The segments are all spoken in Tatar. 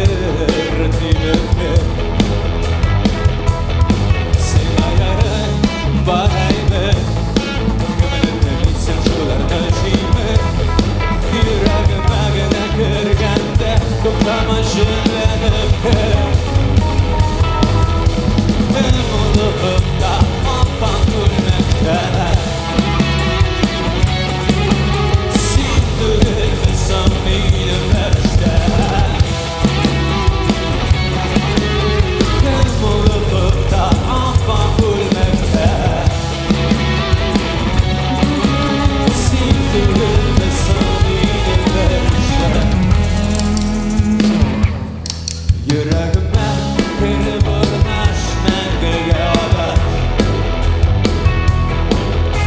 кер тибеп кер. Сиңа ярый бар әйбер, кемне телисең, шуларны җибәр. Йөрәгемә генә кергәндә, туктама, җенләнеп кер. Кем ул офыкта ап-ак күлмәктә? Син түгелме соң минем фәрештәм? Кем ул офыкта ап-ак күлмәктә? Син түгелме соң минем фәрештәм? Йөрәгемә кереп урнаш, мәңгегә адаш.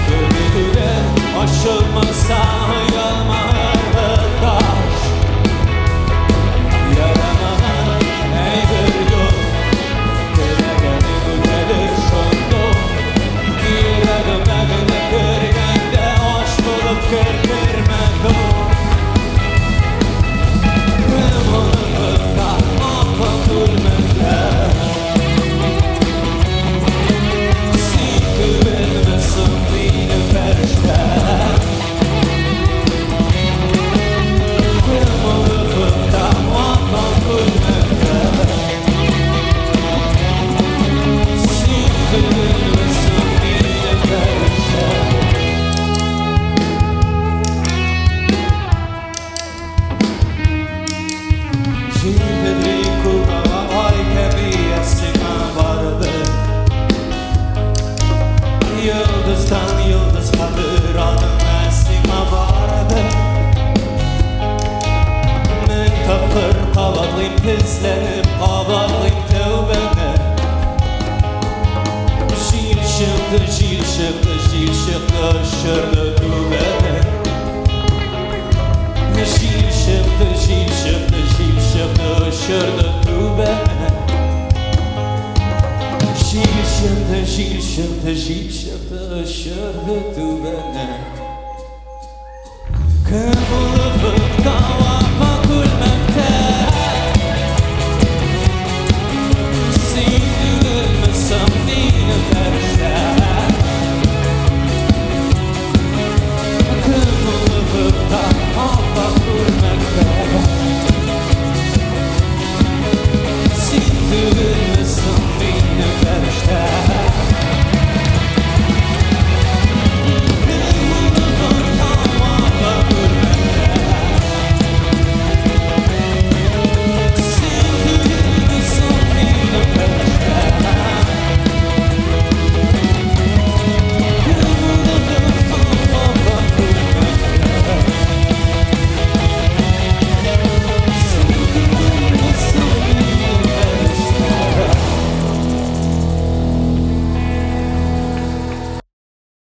Төбе түгел, ачылмаса оялмаган таш. Ярамаган әйбер юк, теләгәнең үтәлер шундук. Йөрәгемә генә кергәндә, аш булып кер, кермә тук. Кем ул офыкта ап-ак күлмәктә? Син түгелме соң минем фәрештәм? Кем ул офыкта ап-ак күлмәктә? Син түгелме соң минем фәрештәм? Җилдери күк ай кеби сиңа барыбер. Йолдыздан йолдызга бер адым, ә сиңа барыбер. Мең тапкыр кабатлыйм, тезләнеп кабатлыйм тәүбәне. Җил чыкты, җил чыкты, җил чыкты, очырды түбәне. Җил чыкты, җил чыкты, җил чыкты, очырды түбәне. Җил чыкты, җил чыкты, җил чыкты, очырды түбәне. Кем ул офыкта